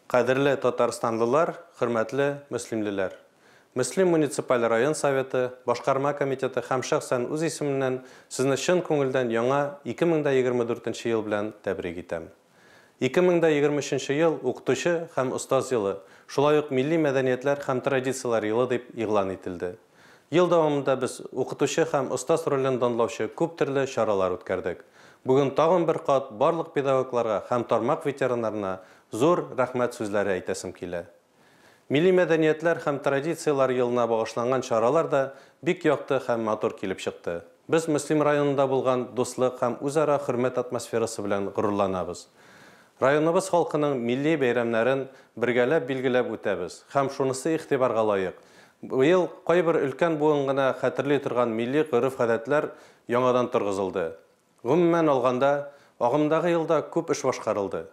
Кадерле татарстанлылар, хөрмәтле мөслимлеләр! Мөслим муниципаль район Советы, Башкарма комитеты һәм шәхсән үз исемемнән сезне чын күңелдән яңа 2024 ел белән тәбрик итәм. 2023 ел Укытучы һәм остаз елы, шулай ук Милли мәдәниятләр һәм традицияләр елы дип игълан ителде. Ел дәвамында без укытучы һәм остаз ролен данлаучы күп төрле чаралар үткәрдек. Бүген тагын бер кат барлык педагогларга һәм тармак ветераннарына зур рәхмәт сүзләре әйтәсем килә. Милли мәдәниятләр һәм традицияләр елына багышланган чаралар да бик якты һәм матур килеп чыкты. Без Мөслим районында булган дуслык һәм үзара хөрмәт атмосферасы белән горурланабыз. Районыбыз халкының милли бәйрәмнәрен бергәләп билгеләп үтәбез һәм шунысы игътибарга лаек, быел кайбер өлкән буын гына хәтерли торган милли гореф-гадәтләр яңадан торгызылды. Гомумән алганда, агымдагы елда күп эш башкарылды.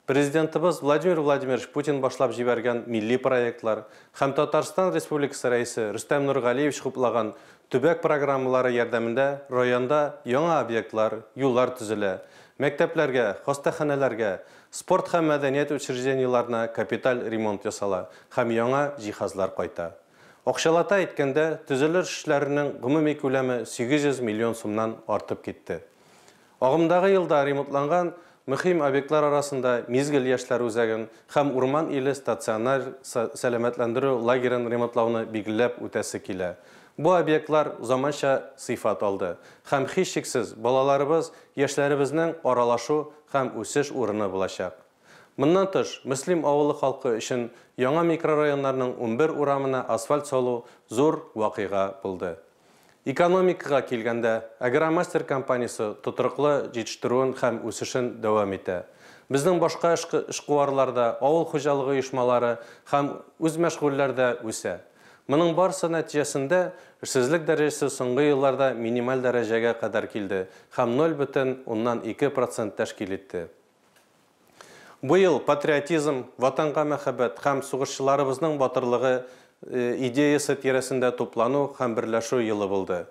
Президентыбыз Владимир Владимирович Путин башлап җибәргән милли проектлар һәм Татарстан Республикасы Рәисе Рөстәм Нургалиевич хуплаган төбәк программалары ярдәмендә районда яңа объектлар, юллар төзелә, мәктәпләргә, хастаханәләргә, спорт һәм мәдәният учреждениеләренә капиталь ремонт ясала һәм яңа җиһазлар кайта. Акчалата әйткәндә, төзелеш эшләренең гомуми күләме 800 миллион сумнан артып китте. Агымдагы елда ремонтланган мөһим объектлар арасында Мизгел яшьләр үзәген һәм Урман иле стационар сәламәтләндерү лагерен ремонтлауны билгеләп үтәсе килә. Бу объектлар заманча сыйфат алды һәм һичшиксез балаларыбыз, яшьләребезнең аралашу һәм үсеш урыны булачак. Моннан тыш, Мөслим авылы халкы өчен яңа микрорайоннарның 11 урамына асфальт салу зур вакыйга булды. Экономикага килгәндә, Агромастер компаниясе тотрыклы җитештерүен һәм үсешен дәвам итә. Безнең башка эшкуарлар да, авыл хуҗалыгы оешмалары һәм үзмәшгульләр дә үсә. Моның барысы нәтиҗәсендә эшсезлек дәрәҗәсе соңгы елларда минималь дәрәҗәгә кадәр килде һәм 0,2 процент тәшкил итте. Бу ел патриотизм, ватанга мәхәббәт һәм сугышчыларыбызның батырлыгы идеясы тирәсендә туплану һәм берләшү елы булды.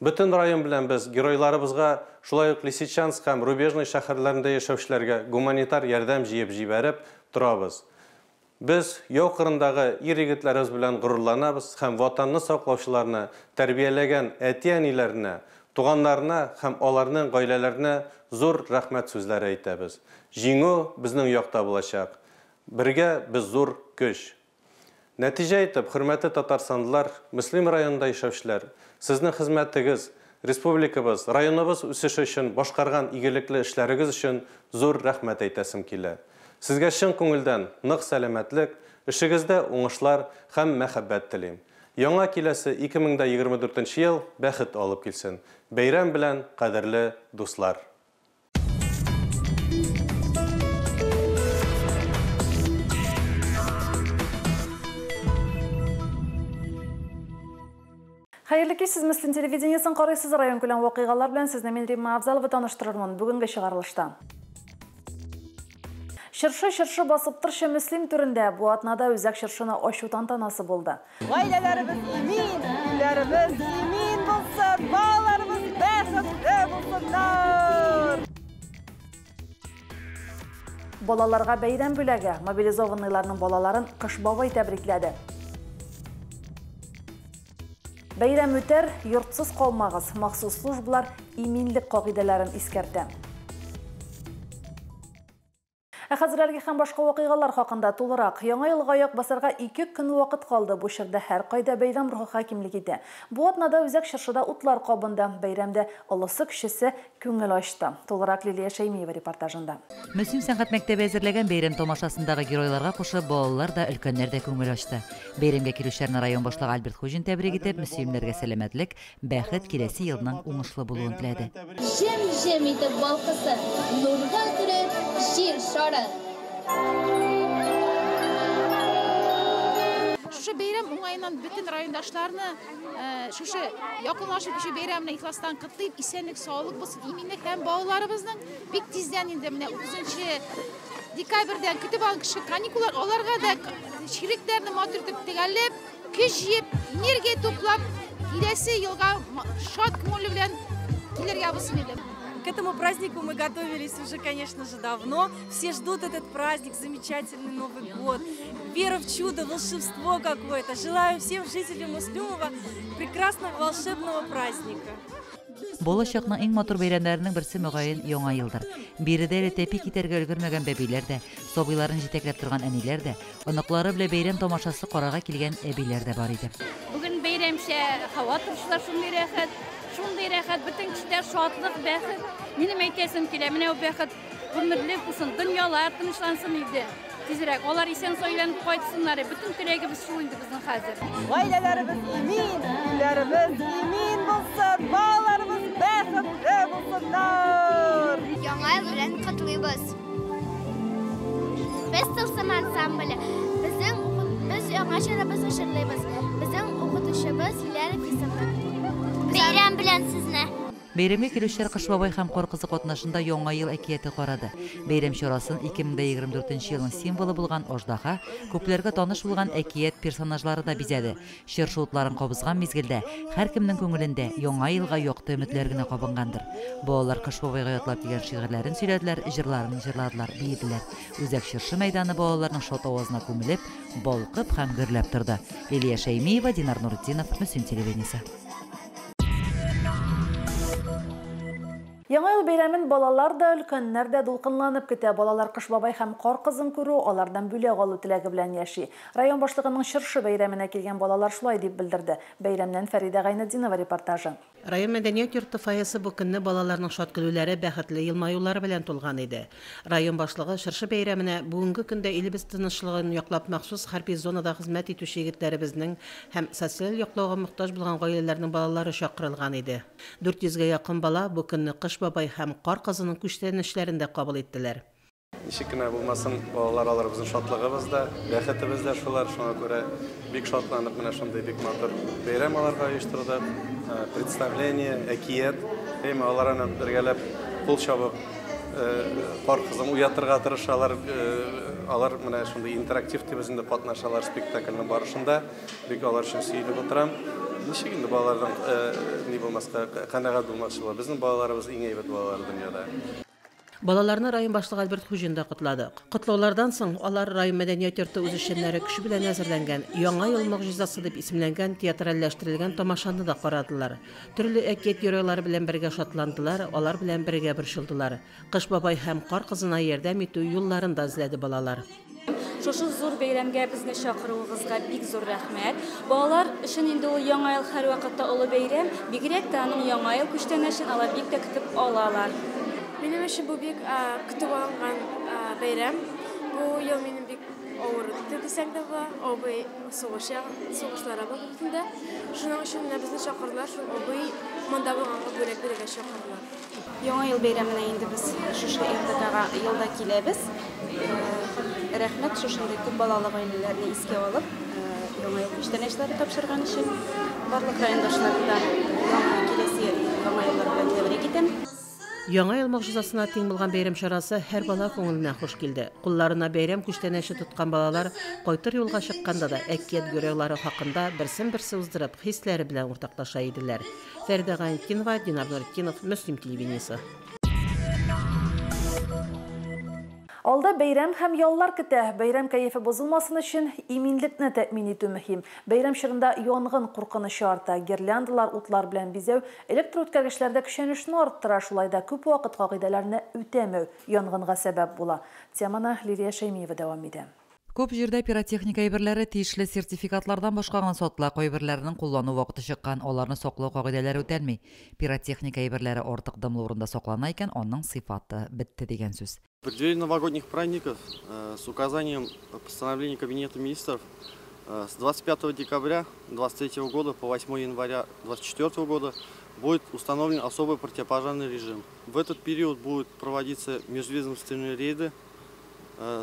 Бөтен район белән без геройларыбызга, шулай ук Лисичанск һәм Рубежный шәһәрләрендә яшәүчеләргә гуманитар ярдәм җыеп җибәреп торабыз. Без яу кырындагы ир-егетләребез белән горурланабыз һәм ватанны саклаучыларны тәрбияләгән әти-әниләренә, туганнарына һәм аларның гаиләләренә зур рәхмәт сүзләре әйтәбез. Җиңү безнең якта булачак. Бергә без зур көч. Нәтиҗә итеп, хөрмәтле татарстанлылар, Мөслим районында яшәүчеләр, сезнең хезмәтегез, республикабыз, районыбыз үсеше өчен башкарган игелекле эшләрегез өчен зур рәхмәт әйтәсем килә. Сезгә чын күңелдән нык сәламәтлек, эшегездә уңышлар һәм мәхәббәт телим. Яңа киләсе 2024 ел бәхет алып килсен. Бәйрәм белән, кадерле дуслар! Хәерле кич, сез Мөслим телевидениесен карыйсыз. Район күләм вакыйгалар белән сезне мин Римма Авзалова таныштырырмын бүгенге чыгарылышта. Чыршы чыршы басып торчы Мөслим түрендә. Бу атнада үзәк чыршыны ачу тантанасы булды. Гаиләләребез имин, өйләребез имин булсын, балаларыбыз бәхетле булсыннар. Балаларга бәйрәм бүләге. Мобилизованныйларның балаларын Кыш бабай тәбрикләде. Бәйрәм үтәр, йортсыз калмагыз. Махсус службалар иминлек кагыйдәләрен искәртә. Ә хәзер әлеге һәм башка вакыйгалар хакында тулырак. Яңа елга аяк басарга 2 көн вакыт калды. Бу чорда һәр кайда бәйрәм рухы хакимлек итә. Бу атнада үзәк чыршыда утлар кабынды. Бәйрәмдә олысы кечесе күңел ачты. Тулырак Лилия Шәймиева репортажында. Мөслим сәнгать мәктәбе әзерләгән бәйрәм тамашасындагы геройларга кушып балалар да, өлкәннәр дә күңел ачты. Бәйрәмгә килүчеләрне район башлыгы Альберт Хуҗин тәбрик итеп, мөслимнәргә сәламәтлек, бәхет, киләсе елның уңышлы булуын теләде. Җем-җем итеп балкысын, нурга төреп җир шары. Шушы бәйрәм уңаеннан бөтен райондашларны шушы якынлашып килүче бәйрәмне ихластан котлыйм. Исәнлек, саулык булсын, иминлек һәм балаларыбызның бик тиздән инде менә 30 декабрьдән көтеп алган кышкы каникуллар, аларга да чирекләрне матур итеп төгәлләп, көч җыеп, энергия туплап, киләсе елга шат күңеле белән килергә булсын иде. К этому празднику мы готовились уже, конечно же, давно. Все ждут этот праздник, замечательный Новый год. Вера в чудо, волшебство какое-то. Желаю всем жителям Муслюмова прекрасного волшебного праздника. Балачакның иң матур бәйрәмнәренең берсе, мөгаен, Яңа елдыр. Биредә әле тәпи китәргә өлгермәгән бәбиләр дә, сабыйларын җитәкләп торган әниләр дә, оныклары белән бәйрәм тамашасы карарга килгән әбиләр дә бар иде. Бүген бәйрәмчә һава торышлар шундый рәхәт, шундый рәхәт, бөтен кешедә шатлык, бәхет. Минем әйтәсем килә, менә бу бәхет гомерлек булсын, дөньялар тынычлансын иде. Тизрәк, алар исән-сау әйләнеп кайтсыннар. Бөтен теләгебез шул инде безнең хәзер. Гаиләләребез имин, илләребез имин булсын, балаларыбыз бәхетле булсыннар. Яңа ел белән котлыйбыз. Без Тылсым ансамбле. Безнең без яңа җырыбызны җырлыйбыз. Безнең укытучыбыз Лилия Рафисовна. Бәйрәм белән сезне! Бәйрәмгә килүчеләр Кыш бабай һәм Кар кызы катнашында Яңа ел әкияте карады. Бәйрәм чарасын 2024 елның символы булган аждаһа, күпләргә таныш булган әкият персонажлары да бизәде. Чыршы утларын кабызган мизгелдә һәркемнең күңелендә Яңа елга якты өметләр генә кабынгандыр. Балалар Кыш бабайга ятлап килгән шигырьләрен сөйләделәр, җырларын җырладылар, биеделәр. Үзәк чыршы мәйданы балаларның шат авазына күмелеп, балкып һәм гөрләп торды. Лилия Шәймиева, Динар Нуретдинов, Мөслим телевидениесе. Яңа ел бәйрәмен балалар да, өлкәннәр дә дулкынланып көтә. Балалар Кыш бабай һәм Кар кызын күрү, алардан бүләк алу теләге белән яши. Район башлыгының чыршы бәйрәменә килгән балалар шулай дип белдерде. Бәйрәмнән Фәридә Гайнетдинова репортажы. Район мәдәният йорты фойесы бу көнне балаларның шат көлүләре, бәхетле елмаюлары белән тулган иде. Район башлыгы чыршы бәйрәменә бүгенге көндә илебез тынычлыгын яклап махсус хәрби зонада хезмәт итүче егетләребезнең һәм социаль яклауга мохтаҗ булган гаиләләрнең балалары чакырылган иде. 400гә якын бала бу көнне Кыш бабай һәм Кар кызының күчтәнәчләрен дә кабул иттеләр. Ничек кенә булмасын, балалар алар безнең шатлыгыбыз да, бәхетебез дә шулар. Шуңа күрә бик шатланып менә шундый бик матур бәйрәм аларга оештырдык. Представление, әкият. Әйме алар аны бергәләп кул чабып Кар кызын уятырга тырышалар. Алар менә шундый интерактив дип инде катнашалар спектакльнең барышында. Бик алар өчен сөенеп утырам. Ничек инде балалардан ни булмаска, канәгать булмакчы була. Безнең балаларыбыз иң әйбәт балалар дөньяда. Балаларны район башлыгы Альберт Хуҗин да котлады. Котлаулардан соң алар район мәдәният йорты үзешчәннәре көче белән әзерләнгән Яңа ел могҗизасы дип исемләнгән театральләштерелгән тамашаны да карадылар. Төрле әкият геройлары белән бергә шатландылар, алар белән бергә борчылдылар. Кыш бабай һәм Кар кызына ярдәм итү юлларын да эзләде балалар. Шушы зур бәйрәмгә безне чакыруыгызга бик зур рәхмәт. Балалар өчен инде ул Яңа ел һәрвакытта олы бәйрәм, бигрәк тә аның Яңа ел күчтәнәчен алар бик тә көтеп алалар. Минем өчен бу бик көтеп алынган бәйрәм. Бу ел минем бик авыр үтте дисәң дә була. Абый сугышлара булды бит инде. Шуның өчен менә безне чакырдылар, шул абый монда булганга бүләк бирергә чакырдылар. Яңа ел бәйрәменә инде без шушы РДКга елда киләбез. Рәхмәт шушындый күп балалы гаиләләрне искә алып, Яңа ел күчтәнәчләре тапшырган өчен барлык райондашларны да яңа киләсе Яңа еллар белән тәбрик итәм. Яңа ел могҗизасына тиң булган бәйрәм чарасы һәр бала күңеленә хуш килде. Кулларына бәйрәм күчтәнәче тоткан балалар кайтыр юлга чыкканда да әкият геройлары хакында берсен-берсе уздырып, хисләре белән уртаклаша иделәр. Фәридә Гайнетдинова, Динар Нуретдинов, Мөслим телевидениесе. Алда бәйрәм һәм яллар көтә. Бәйрәм кәефе бозылмасын өчен иминлекне тәэмин итү мөһим. Бәйрәм чорында янгын куркынычы арта. Гирляндалар, утлар белән бизәү электроүткәргечләрдә көчәнешне арттыра. Шулай да күп вакыт кагыйдәләрне үтәмәү янгынга сәбәп була. Теманы Лилия Шәймиева дәвам итә. Күп җирдә пиротехника әйберләре тиешле сертификатлардан башка гына сатыла. Кайберләренең куллану вакыты чыккан, аларны саклау кагыйдәләре үтәлми. Пиротехника әйберләре артык дымлы урында саклана икән, аның сыйфаты бетте дигән сүз. В преддверии новогодних праздников с указанием постановления Кабинета министров с 25 декабря 2023 года по 8 января 2024 года будет установлен особый противопожарный режим. В этот период будут проводиться межведомственные рейды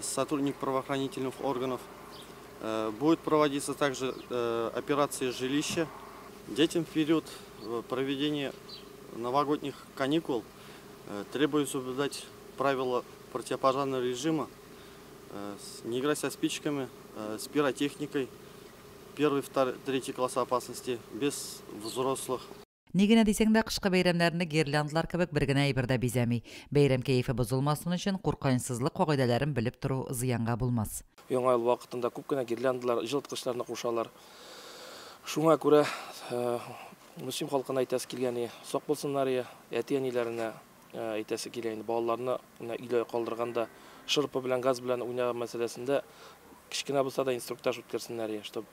сотрудников правоохранительных органов. Будет проводиться также операции жилища. Детям в период проведения новогодних каникул требуется соблюдать правила противопожарного режима, не играть со спичками, с пиротехникой, 1, 2, 3 класса опасности, без взрослых. Ни генә дисәң дә, кышкы бәйрәмнәрне гирляндалар кебек бер генә әйбер дә бизәми. Бәйрәм кәефе бозылмасын өчен куркынычсызлык кагыйдәләрен белеп тору зыянга булмас. Яңа ел вакытында күп кенә гирляндалар, җылыткычларны кушалар. Шуңа күрә Мөслим халкына әйтәсе килгәне, сак булсыннар, әти-әниләренә әйтәсе килә инде, балаларны өйдә калдырганда шырпы белән, газ белән уйнаган мәсьәләсендә кечкенә булса да инструктаж үткәрсеннәр, чтоб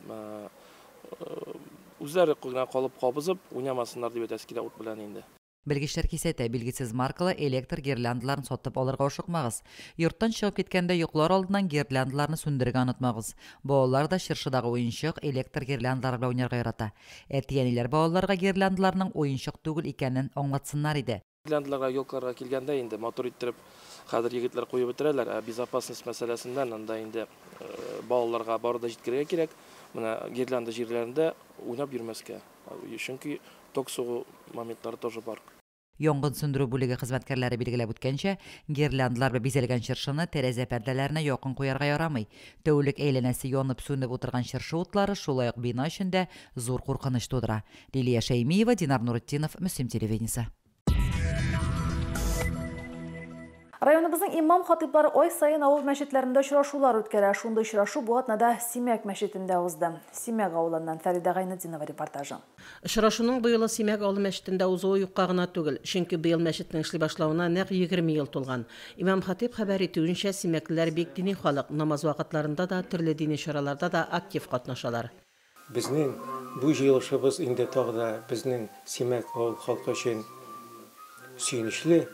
үзләре генә калып кабызып уйнамасыннар дип әйтәсе килә ут белән инде. Белгечләр кисәтә, билгесез маркалы электр гирляндаларын сатып алырга ашыкмагыз. Йорттан чыгып киткәндә йоклар алдыннан гирляндаларны сүндерергә онытмагыз. Балалар да чыршыдагы уенчык электр гирляндалары белән уйнарга ярата. Әти-әниләр балаларга гирляндаларның уенчык түгел икәнен аңлатсыннар иде. Гирляндаларга, елкаларга килгәндә инде матур иттереп хәзер егетләр куеп бетерәләр, ә безопасность мәсьәләсеннән анда инде балаларга бары да җиткерергә кирәк. Менә гирлянда җирләрендә уйнап йөрмәскә, чөнки ток сугу моментлары тоже бар. Янгын сүндерү бүлеге хезмәткәрләре билгеләп үткәнчә, гирляндалар белән бизәлгән чыршыны тәрәзә пәрдәләренә якын куярга ярамый. Тәүлек әйләнәсе янып сүнеп утырган чыршы утлары шулай ук бина эчендә зур куркыныч тудыра. Лилия Шәймиева, Динар Нуретдинов, Мөслим телевидениесе. Районыбызның имам хатиплары ай саен авыл мәчетләрендә очрашулар үткәрә. Шундый очрашу бу атнада Симәк мәчетендә узды. Симәк авылыннан Фәридә Гайнетдинова репортажы. Очрашуның быелы Симәк авылы мәчетендә узуы юкка гына түгел, чөнки быел мәчетнең эшли башлавына нәкъ 20 ел тулган. Имам хатип хәбәр итүенчә, симәклеләр бик дини халык, намаз вакытларында да, төрле дини чараларда да актив катнашалар. Безнең бу җыелышыбыз инде тагы да безнең Симәк авыл халкы өчен сөенечле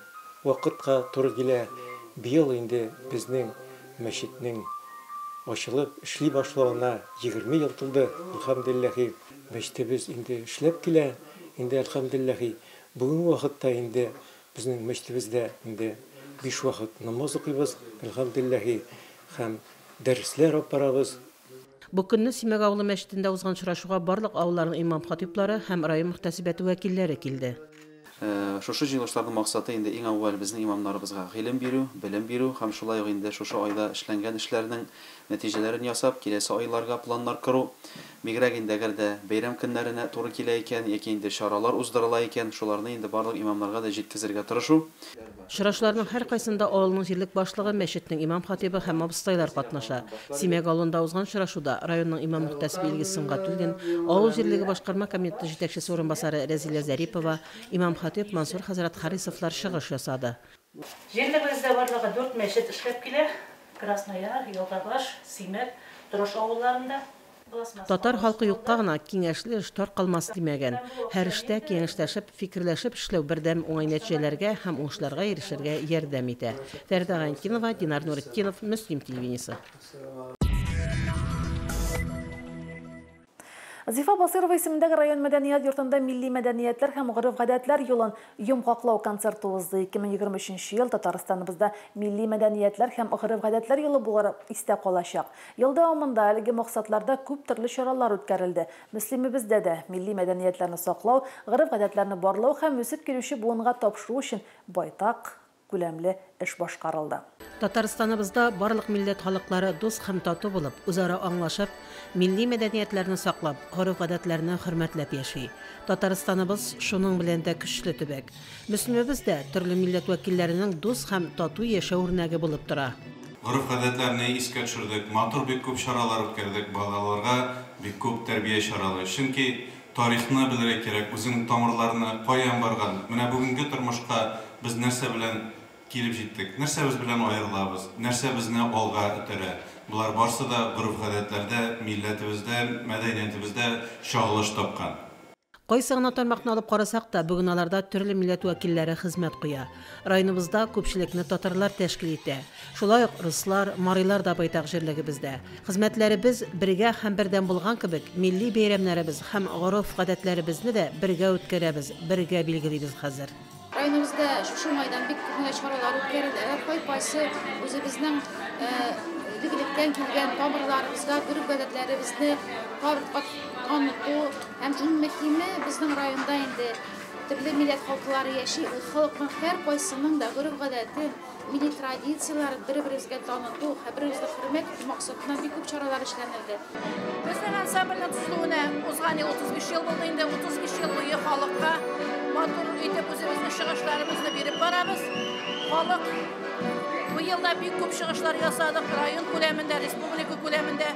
вакытка туры килә. Быел инде безнең мәчетнең ачылып эшли башлавына 20 ел тулды. Әлхәмдүлилләһи, мәчетебез инде эшләп килә. Инде әлхәмдүлилләһи, бүгенге вакытта инде безнең мәчетебездә инде 5 вакыт намаз укыйбыз. Әлхәмдүлилләһи, һәм дәресләр алып барабыз. Бу көнне Симәк авылы мәчетендә узган очрашуга барлык авылларның имам хатиплары һәм район мөхтәсибәте вәкилләре килде. Шушы җыелышларның максаты инде иң әүвәл безнең имамнарыбызга гыйлем бирү, белем бирү һәм шулай ук инде шушы айда эшләнгән эшләрнең нәтиҗәләрен ясап, киләсе айларга планнар кору. Бигрәк инде әгәр дә бәйрәм көннәренә туры килә икән, яки инде чаралар уздырыла икән, шуларны инде барлык имамнарга да җиткезергә тырышу. Очрашуларның һәркайсында авылның җирлек башлыгы, мәчетнең имам хатибы һәм абыстайлар катнаша. Симәк авылында узган очрашуда районның имам мөхтәсибе Илгиз Сөнгатуллин, авыл җирлеге башкарма комитеты җитәкчесе урынбасары Рәзилә Зарипова, имам хатиб Мансур хәзрәт Харисовлар чыгыш ясады. Җирлегебездә барлыгы 4 мәчет эшләп килә. Краснояр, Елгабаш, Симәк, Торош авылларында. Татар халкы юкка гына киңәшле эш таркалмас димәгән. Һәр эштә киңәшләшеп, фикерләшеп эшләү бердәм уңай нәтиҗәләргә һәм уңышларга ирешергә ярдәм итә. Фәридә Гайнетдинова, Динар Нуретдинов, Мөслим телевидениесе. Зифа Басырова исемендәге район мәдәният йортында милли мәдәниятләр һәм гореф-гадәтләр юлын йомгаклау концерты узды. 2023 ел Татарстаныбызда милли мәдәниятләр һәм гореф-гадәтләр юлы буларак истә калачак. Ел дәвамында әлеге максатларда күп төрле чаралар үткәрелде. Мөслимебездә дә милли мәдәниятләрне саклау, гореф-гадәтләрне барлау һәм үсеп килүче буынга тапшыру өчен байтак күләмле эш башкарылды. Татарстаныбызда барлык милләт халыклары дус һәм тату булып, үзара аңлашып, милли мәдәниятләрне саклап, гореф-гадәтләрне хөрмәтләп яши. Татарстаныбыз шуның белән дә көчле төбәк. Мөслимебез дә төрле милләт вәкилләренең дус һәм тату яшәү үрнәге булып тора. Гореф-гадәтләрне искә төшердек, матур бик күп чаралар үткәрдек, балаларга бик күп тәрбия чаралары. Чөнки тарихны белергә кирәк, үзеңнең тамырларны каян барган. Менә бүгенге тормышка без нәрсә белән килеп җиттек, нәрсәбез белән аерылабыз, нәрсә безне алга этәрә. Болар барсы да гореф-гадәтләрдә, милләтебездә, мәдәниятебездә чагылыш тапкан. Кайсы гына тармакны алып карасак та, бүген аларда төрле милләт вәкилләре хезмәт куя. Районыбызда күпчелекне татарлар тәшкил итә. Шулай ук руслар, марилар да байтак җирлегебездә. Хезмәтләребез бергә һәм бердәм булган кебек, милли бәйрәмнәребез һәм гореф-гадәтләребезне дә бергә үткәрәбез, бергә билгелибез хәзер. Районыбызда шушы уңайдан бик күп чаралар үткәрелә. Кай-кайсы үзебезнең элек-электән килгән тамырларыбызга, гореф-гадәтләребезне таныту һәм иң мөһиме безнең районда инде Төрле милләт халкылары яши, ул халыкның һәркайсының да гореф-гадәтен, милли традицияләрен бер-беребезгә таныту, бер-беребезне хөрмәт итү максатыннан бик күп чаралар эшләнелде. Безнең ансамбльнең төзелүенә узган ел 35 ел булды инде. 35 ел буе халыкка матур итеп үзебезнең чыгышларыбызны биреп барабыз. Халык быел да бик күп чыгышлар ясадык, район күләмендә, республика күләмендә.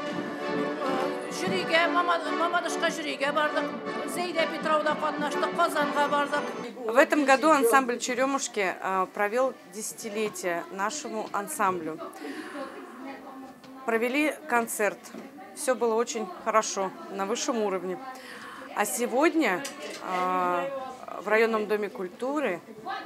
Җөригә, Мамадышка җөригә бардык, Зәйдә Питрауда катнаштык, Казанга бардык. В этом году ансамбль «Черемушки» провел десятилетие нашему ансамблю. Провели концерт. Все было очень хорошо, на высшем уровне. А сегодня в районном доме культуры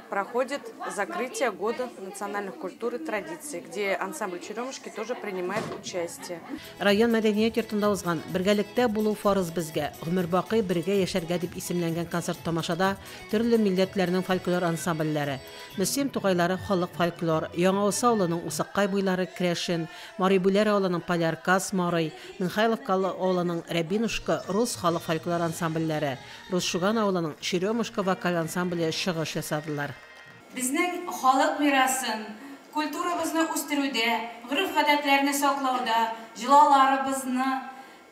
проходит закрытие года национальных культур и традиций, где ансамбль «Черемушки» тоже принимает участие. Район мәдәният йортында узган «Бергәлектә булу фарыз безгә, гомер бакый бергә яшәргә» дип исемләнгән концерт тамашада төрле милләтләрнең фольклор ансамбльләре, Мөслим тугайлары халык фольклор, Яңа Усы авылының Усаккай буйлары керәшен, Мари Бүләр авылының Поляркас марый, Михайловка авылының Рябинушка рус халык фольклор ансамбльләре, Рус Шуган авылының Черемушка вокаль ансамбле чыгыш ясадылар. Безнең халык мирасын, культурабызны үстерүдә, гореф-гадәтләрне саклауда, йолаларыбызны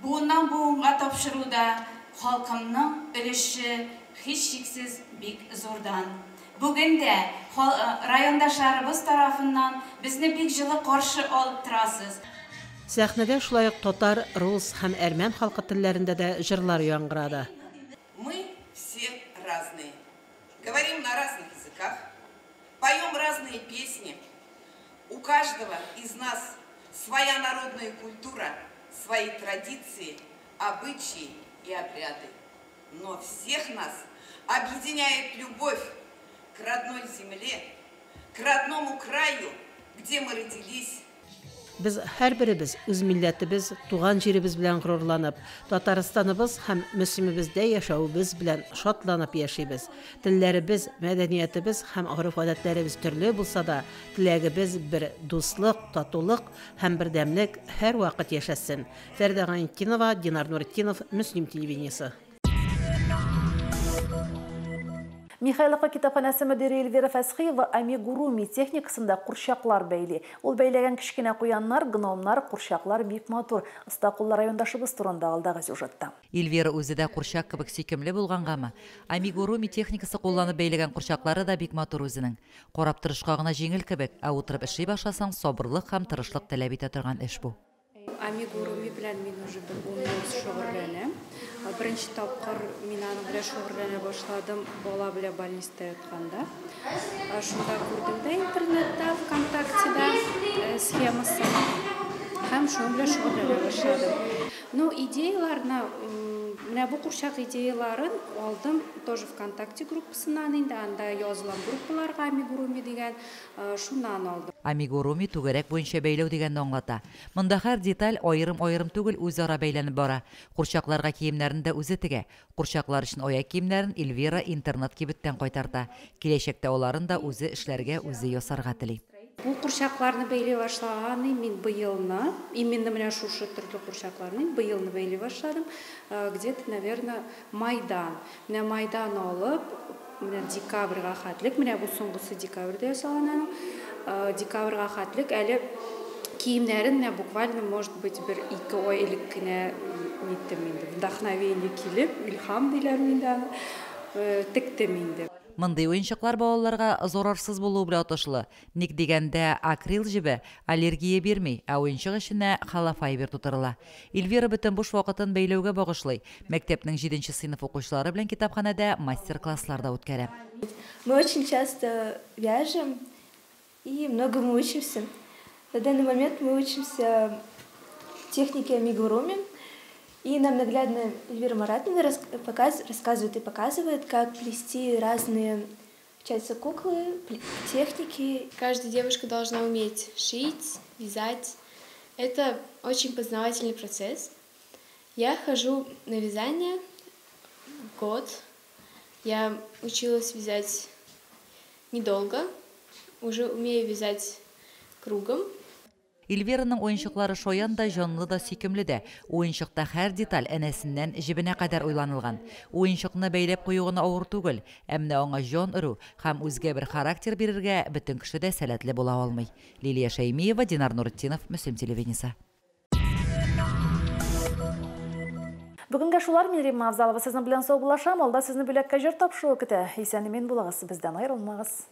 буыннан буынга тапшыруда халкымның өлеше һичшиксез бик зурдан. Бүген дә райондашларыбыз тарафыннан безне бик җылы каршы алып торасыз. Сәхнәдә шулай ук татар, рус һәм әрмән халкы телләрендә дә җырлар яңгырады. Мы все разные. Говорим на разных языках, поем разные песни. У каждого из нас своя народная культура, свои традиции, обычаи и обряды. Но всех нас объединяет любовь к родной земле, к родному краю, где мы родились. Без һәрберебез үз милләтебез, туган җиребез белән горурланып, Татарстаныбыз һәм Мөслимебездә яшәвебез белән шатланып яшибез. Телләребез, мәдәниятебез һәм гореф-гадәтләребез төрле булса да, теләгебез бер: дуслык, татулык һәм бердәмлек һәрвакыт яшәсен. Фәридә Гайнетдинова, Динар Нуретдинов, Мөслим телевидениесе. Михайловка китапханәсе мөдире Эльвира Фәсхиева амигуруми техникасында курчаклар бәйли. Ул бәйләгән кечкенә куяннар, гномнар, курчаклар бик матур. Оста куллар райондашыбыз турында алдагы сюжетта. Эльвира үзе дә курчак кебек сөйкемле булгангамы, амигуруми техникасы кулланып бәйләгән курчаклары да бик матур үзенең. Карап торышка гына җиңел кебек, ә утырып эшли башласаң, сабырлык һәм тырышлык таләп итә торган эш бу. Амигуруми белән мин уже бер ун ел шөгыльләнәм. Беренче тапкыр мин аның белән шөгыльләнә башладым бала белән больницада ятканда. Шунда күрдем дә интернетта, ВКонтактеда схемасын һәм шуның белән шөгыльләнә башладым. Ну, идеяларны, менә бу курчак идеяларын алдым тоже ВКонтакте группасыннан инде, анда язылган группаларга амигуруми дигән, шуннан алдым. Амигуруми түгәрәк буенча бәйләү дигәнне аңлата. Монда һәр деталь аерым-аерым түгел, үзара бәйләнеп бара. Курчакларга киемнәрен дә үзе тегә. Курчаклар өчен аяк киемнәрен Эльвира интернет кибеттән кайтарта. Киләчәктә аларын да үзе эшләргә, үзе ясарга тели. Бу курчакларны бәйли башлаган мин быелны, именно менә шушы төрле курчакларны быелны бәйли башладым. Где-то, наверное, майдан. Менә майдан алып, менә декабрьгә хәтлек, менә бу соңгысы декабрьдә ясалган аның. Декабрьгә хәтлек әле киемнәрен менә буквально, может быть, бер ике ай элек кенә ниттем инде. Вдохновение килеп, илһам диләр инде аны, тектем инде. Мондый уенчыклар балаларга зарарсыз булуы белән отышлы. Ник дигәндә, акрил җебе аллергия бирми, ә уенчык эченә холофайбер тутырыла. Эльвира бөтен буш вакытын бәйләүгә багышлый. Мәктәпнең 7 сыйныф укучылары белән китапханәдә мастер-класслар да үткәрә. Мы очень часто вяжем и многому учимся. На данный момент мы учимся технике амигуруми. И нам наглядно Эльвира Маратовна рассказывает и показывает, как плести разные, получается, куклы, техники. Каждая девушка должна уметь шить, вязать. Это очень познавательный процесс. Я хожу на вязание год. Я училась вязать недолго, уже умею вязать кругом. Эльвираның уенчыклары шаян да, җанлы да, сөйкемле дә. Уенчыкта һәр деталь энәсеннән җебенә кадәр уйланылган. Уенчыкны бәйләп кую гына авыр түгел, ә менә аңа җан өрү һәм үзгә бер характер бирергә бөтен кеше дә сәләтле була алмый. Лилия Шәймиева, Динар Нуретдинов, Мөслим телевидениесе. Бүгенгә шулар, мин Римма Авзалова сезнең белән саубуллашам. Алда сезне бүләккә җыр тапшыруы көтә. Исән-имин булыгыз, бездән аерылмагыз.